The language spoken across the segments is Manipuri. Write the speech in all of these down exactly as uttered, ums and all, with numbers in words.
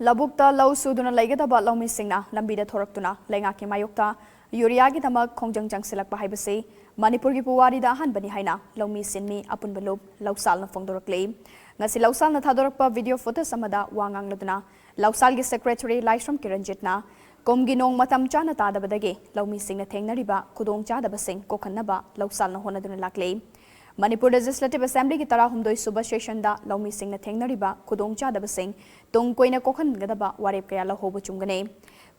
ꯂꯧꯕꯨꯛꯇ ꯂꯧ ꯁꯨꯗꯨꯅ ꯂꯩꯒꯗꯕ ꯂꯧꯃꯤꯁꯤꯡꯅ ꯂꯝꯕꯤꯗ ꯊꯣꯔꯛꯇꯨꯅ ꯂꯩꯉꯥꯛꯀꯤ ꯃꯥꯌꯣꯛꯇ ꯌꯨꯔꯤꯌꯥꯒꯤꯗꯃꯛ ꯈꯣꯡꯖꯪ ꯆꯪꯁꯤꯜꯂꯛꯄ ꯍꯥꯏꯕꯁꯤ ꯃꯅꯤꯄꯨꯔꯒꯤ ꯄꯨꯋꯥꯔꯤꯗ ꯑꯍꯥꯟꯕꯅꯤ ꯍꯥꯏꯅ ꯂꯧꯃꯤ ꯁꯤꯟꯃꯤ ꯑꯄꯨꯟꯕ ꯂꯨꯞ ꯂꯧꯁꯥꯜꯅ ꯐꯣꯡꯗꯣꯔꯛꯂꯤ꯫ ꯉꯁꯤ ꯂꯧꯁꯥꯜꯅ ꯊꯥꯗꯣꯔꯛꯄ ꯚꯤꯗꯤꯑꯣ ꯐꯨꯇꯦꯖ ꯑꯃꯗ ꯋꯥ ꯉꯥꯡꯂꯗꯨꯅ ꯂꯧꯁꯥꯜꯒꯤ ꯁꯦꯀ꯭ꯔꯦꯇꯔꯤ ꯂꯥꯏꯁ꯭ꯔꯝ ꯀꯤꯔꯟꯖꯤꯠꯅ ꯀꯨꯝꯒꯤ ꯅꯣꯡ ꯃꯇꯝ ꯆꯥꯅ ꯇꯥꯗꯕꯗꯒꯤ ꯂꯧꯃꯤꯁꯤꯡꯅ ꯊꯦꯡꯅꯔꯤꯕ ꯈꯨꯗꯣꯡꯆꯥꯗꯕꯁꯤꯡ ꯀꯣꯛꯍꯟꯅꯕ ꯂꯧꯁꯥꯜꯅ ꯍꯣꯠꯅꯗꯨꯅ ꯂꯥꯛꯂꯤ꯫ ꯃꯅꯤꯄꯨꯔ ꯂꯦꯖꯤꯁꯂꯦꯇꯤꯚ ꯑꯦꯁꯦꯝꯕ꯭ꯂꯤꯒꯤ ꯇꯔꯥꯍꯨꯝꯗꯣꯏ ꯁꯨꯕ ꯁꯦꯁꯟꯗ ꯂꯧꯃꯤꯁꯤꯡꯅ ꯊꯦꯡꯅꯔꯤꯕ ꯈꯨꯗꯣꯡꯆꯥꯗꯕꯁꯤꯡ ꯇꯨꯡ ꯀꯣꯏꯅ ꯀꯣꯛꯍꯟꯒꯗꯕ ꯋꯥꯔꯦꯞ ꯀꯌꯥ ꯂꯧꯍꯧꯕ ꯆꯨꯝꯒꯅꯤ꯫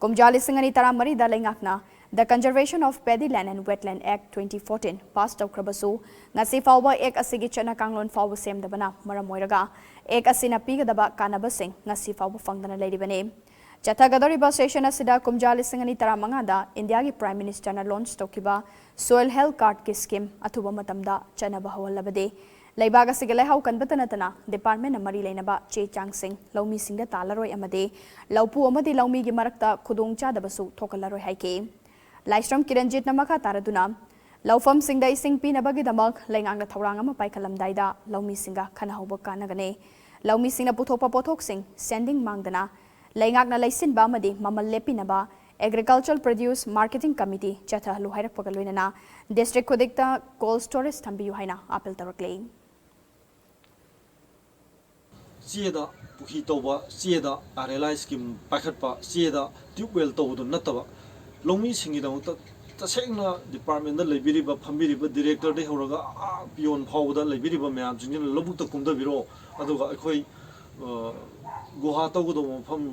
ꯀꯨꯝꯖꯥ ꯂꯤꯁꯤꯡ ꯑꯅꯤ ꯇꯔꯥꯃꯔꯤꯗ ꯂꯩꯉꯥꯛꯅ The Conservation of Paddy Land and Wetland Act twenty fourteen pass ꯇꯧꯈ꯭ꯔꯕꯁꯨ, ꯉꯁꯤ ꯐꯥꯎꯕ ꯑꯦꯛ ꯑꯁꯤꯒꯤ ꯆꯠꯅ ꯀꯥꯡꯂꯣꯟ ꯐꯥꯎꯕ ꯁꯦꯝꯗꯕꯅ ꯃꯔꯝ ꯑꯣꯏꯔꯒ ꯑꯦꯛ ꯑꯁꯤꯅ ꯄꯤꯒꯗꯕ ꯀꯥꯟꯅꯕꯁꯤꯡ ꯉꯁꯤ ꯐꯥꯎꯕ ꯐꯪꯗꯅ ꯂꯩꯔꯤꯕꯅꯤ꯫ ꯆꯠꯊꯒꯗꯧꯔꯤꯕ ꯁꯦꯁꯟ ꯑꯁꯤꯗ ꯀꯨꯝꯖꯥ ꯂꯤꯁꯤꯡ ꯑꯅꯤ ꯇꯔꯥꯃꯉꯥꯗ ꯏꯟꯗꯤꯌꯥꯒꯤ ꯄ꯭ꯔꯥꯏꯝ ꯃꯤꯅꯤꯁꯇꯔꯅ ꯂꯣꯟꯆ ꯇꯧꯈꯤꯕ ꯁꯣꯏꯜ ꯍꯦꯜꯊ ꯀꯥꯔꯗꯀꯤ ꯁ꯭ꯀꯤꯝ ꯑꯊꯨꯕ ꯃꯇꯝꯗ ꯆꯠꯅꯕ ꯍꯧꯍꯜꯂꯕꯗꯤ, ꯂꯩꯕꯥꯛ ꯑꯁꯤꯒꯤ ꯂꯩꯍꯥꯎ ꯀꯟꯕꯇ ꯅꯠꯇꯅ ꯗꯤꯄꯥꯔꯠꯃꯦꯟꯅ ꯃꯔꯤ ꯂꯩꯅꯕ ꯆꯦ ꯆꯥꯡꯁꯤꯡ ꯂꯧꯃꯤꯁꯤꯡꯗ ꯇꯥꯜꯂꯔꯣꯏ ꯑꯃꯗꯤ ꯂꯧꯄꯨ ꯑꯃꯗꯤ ꯂꯧꯃꯤꯒꯤ ꯃꯔꯛꯇ ꯈꯨꯗꯣꯡꯆꯥꯗꯕꯁꯨ ꯊꯣꯛꯍꯜꯂꯔꯣꯏ ꯍꯥꯏꯈꯤ꯫ ꯂꯥꯏꯁ꯭ꯔꯝ ꯀꯤꯔꯟꯖꯤꯠꯅ ꯃꯈꯥ ꯇꯥꯔꯗꯨꯅ, ꯂꯧꯐꯝꯁꯤꯡꯗ ꯏꯁꯤꯡ ꯄꯤꯅꯕꯒꯤꯗꯃꯛ ꯂꯩꯉꯥꯛꯅ ꯊꯧꯔꯥꯡ ꯑꯃ ꯄꯥꯏꯈꯠꯂꯝꯗꯥꯏꯗ ꯂꯧꯃꯤꯁꯤꯡꯒ ꯈꯟꯅꯍꯧꯕ ꯀꯥꯟꯅꯒꯅꯤ꯫ ꯂꯧꯃꯤꯁꯤꯡꯅ ꯄꯨꯊꯣꯛꯄ ꯄꯣꯠꯊꯣꯛꯁꯤꯡ ꯁꯦꯟꯗꯤꯡ ꯃꯥꯡꯗꯅ ꯂꯩꯉꯥꯛꯅ ꯂꯩꯁꯤꯟꯕ ꯑꯃꯗꯤ ꯃꯃꯜ ꯂꯦꯞꯄꯤꯅꯕ Agricultural Produce Marketing Committee ꯆꯠꯊꯍꯜꯂꯨ ꯍꯥꯏꯔꯛꯄꯒ ꯂꯣꯏꯅꯅ ꯗꯤꯁꯇ꯭ꯔꯤꯛ ꯈꯨꯗꯤꯡꯗ ꯀꯣꯜꯗ ꯁ꯭ꯇꯣꯔꯦꯖ ꯊꯝꯕꯤꯌꯨ ꯍꯥꯏꯅ ꯑꯥꯄꯤꯜ ꯇꯧꯔꯛꯂꯤ꯫ ꯆꯦꯗ ꯄꯨꯈ꯭ꯔꯤ ꯇꯧꯕ, ꯆꯦꯗ ꯑꯥꯔ ꯑꯦꯜ ꯑꯥꯏ ꯁ꯭ꯀꯤꯝ ꯄꯥꯏꯈꯠꯄ, ꯆꯦꯗ ꯇ꯭ꯌꯨꯕ ꯋꯦꯜ ꯇꯧꯕꯗꯨ ꯅꯠꯇꯕ, ꯂꯧꯃꯤꯁꯤꯡꯒꯤꯗꯃꯛꯇ ꯇꯁꯦꯡꯅ ꯗꯤꯄꯥꯔꯠꯃꯦꯟꯗ ꯂꯩꯕꯤꯔꯤꯕ, ꯐꯝꯕꯤꯔꯤꯕ ꯗꯤꯔꯦꯛꯇꯔꯗꯒꯤ ꯍꯧꯔꯒ ꯑꯥ ꯄꯤꯌꯣꯟ ꯐꯥꯎꯕꯗ ꯂꯩꯕꯤꯔꯤꯕ ꯃꯌꯥꯝꯁꯤꯡꯁꯤꯅ ꯂꯧꯕꯨꯛꯇ ꯀꯨꯝꯊꯕꯤꯔꯣ꯫ ꯑꯗꯨꯒ ꯑꯩꯈꯣꯏ, ꯑ, ꯒꯨꯍꯥ ꯇꯧꯒꯗꯧꯕ ꯃꯐꯝ,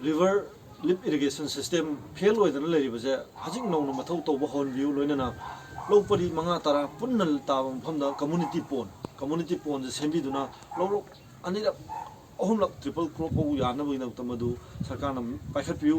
ꯔꯤꯚꯔ ꯂꯤꯞ ꯏꯔꯤꯒꯦꯁꯟ ꯁꯤꯁꯇꯦꯝ ꯐꯦꯜ ꯑꯣꯏꯗꯅ ꯂꯩꯔꯤꯕꯁꯦ ꯍꯧꯖꯤꯛ ꯅꯧꯅ ꯃꯊꯧ ꯇꯧꯕ ꯍꯧꯍꯟꯕꯤꯌꯨ꯫ ꯂꯣꯏꯅꯅ ꯂꯧ ꯄꯔꯤ ꯃꯉꯥ ꯇꯔꯥ ꯄꯨꯟꯅ ꯇꯥꯕ ꯃꯐꯝꯗ ꯀꯝꯃꯨꯅꯤꯇꯤ ꯄꯣꯟ, ꯀꯝꯃꯨꯅꯤꯇꯤ ꯄꯣꯟꯁꯦ ꯁꯦꯝꯕꯤꯗꯨꯅ ꯂꯧꯔꯣꯛ ꯑꯅꯤꯔꯛ, ꯑꯍꯨꯝꯂꯛ ꯇ꯭ꯔꯤꯄꯜ ꯀ꯭ꯔꯣꯞ ꯐꯥꯎꯕ ꯌꯥꯅꯕꯒꯤꯗꯃꯛꯇ ꯃꯗꯨ ꯁꯔꯀꯥꯔꯅ ꯄꯥꯏꯈꯠꯄꯤꯌꯨ꯫